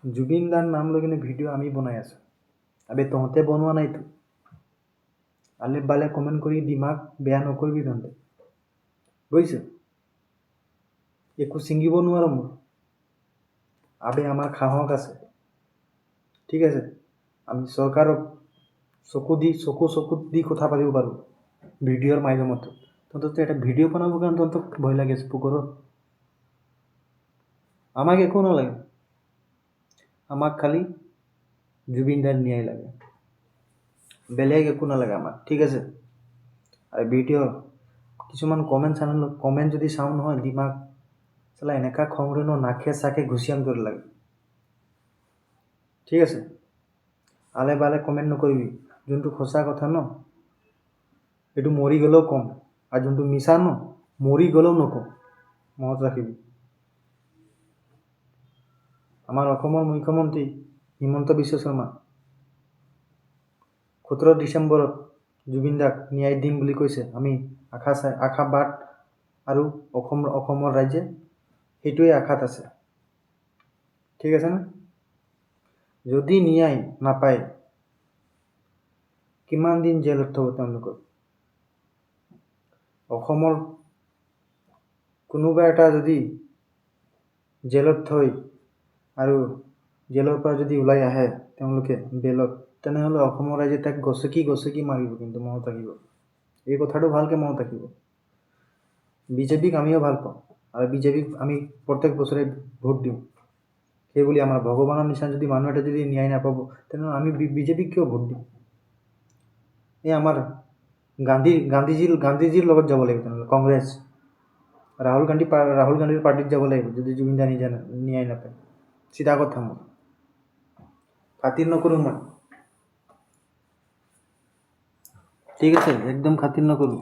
জুবিন দাৰ নাম লৈ কিনে ভিডিঅ' আমি বনাই আছোঁ। আবে, তহঁতে বনোৱা নাইতো। আলে বালে কমেণ্ট কৰি দিমাগ বেয়া নকৰিবি তহঁতে, বুজিছ? একো ছিঙিব নোৱাৰ মোৰ। আবে, আমাৰ সাহস আছে, ঠিক আছে? আমি চৰকাৰক চকু দি, চকু চকুত দি কথা পাতিব পাৰোঁ ভিডিঅ'ৰ মাধ্যমত। তহঁতক এটা ভিডিঅ' বনাবৰ কাৰণে তহঁতক ভয় লাগি আছে পুকৰত। আমাক একো নালাগে, আমাক খালি জুবিন দাৰ ন্যায় লাগে, বেলেগ একো নালাগে আমাক, ঠিক আছে? আৰু ভিডিঅ' কিছুমান কমেণ্ট চানেল কমেণ্ট যদি চাওঁ নহয়, দিমাগ চালা এনেকুৱা খং উঠে ন, নাকে চাকে ঘুচিয়াম দৰে লাগে, ঠিক আছে? আলে বালে কমেণ্ট নকৰিবি। যোনটো সঁচা কথা ন, সেইটো মৰি গ'লেও ক'ম আৰু যোনটো মিছা ন, মৰি গ'লেও নকওঁ, মনত ৰাখিবি। আমাৰ অসমৰ মুখ্যমন্ত্ৰী হিমন্ত বিশ্ব শৰ্মা 17 ডিচেম্বৰত জুবিন দাক ন্যায় দিম বুলি কৈছে। আমি আশা চাই আশা বাট আৰু অসমৰ ৰাইজে সেইটোৱে আশাত আছে, ঠিক আছেনে? যদি ন্যায় নাপায়, কিমান দিন জেলত থ'ব তেওঁলোকক? অসমৰ কোনোবা এটা যদি জেলত থৈ আৰু জেলৰ পৰা যদি ওলাই আহে তেওঁলোকে বেলত, তেনেহ'লে অসমৰ ৰাইজে তাক গছকি গছকি মাৰিব কিন্তু, মনত ৰাখিব এই কথাটো, ভালকৈ মনত ৰাখিব। বিজেপিক আমিও ভাল পাওঁ আৰু বিজেপিক আমি প্ৰত্যেক বছৰে ভোট দিওঁ। সেইবুলি আমাৰ ভগৱানৰ নিচিনা যদি মানুহ এটা যদি ন্যায় নাপাব, তেনেহ'লে আমি বিজেপিক কিয় ভোট দিম? এই আমাৰ গান্ধীজীৰ লগত যাব লাগিব তেনেহ'লে। কংগ্ৰেছ, ৰাহুল গান্ধী, ৰাহুল গান্ধীৰ পাৰ্টিত যাব লাগিব যদি জুবিন দা নিজে ন্যায় নাপায়। চিধা কথা, মোৰ খাতিৰ নকৰোঁ মই, ঠিক আছে? একদম খাতিৰ নকৰোঁ।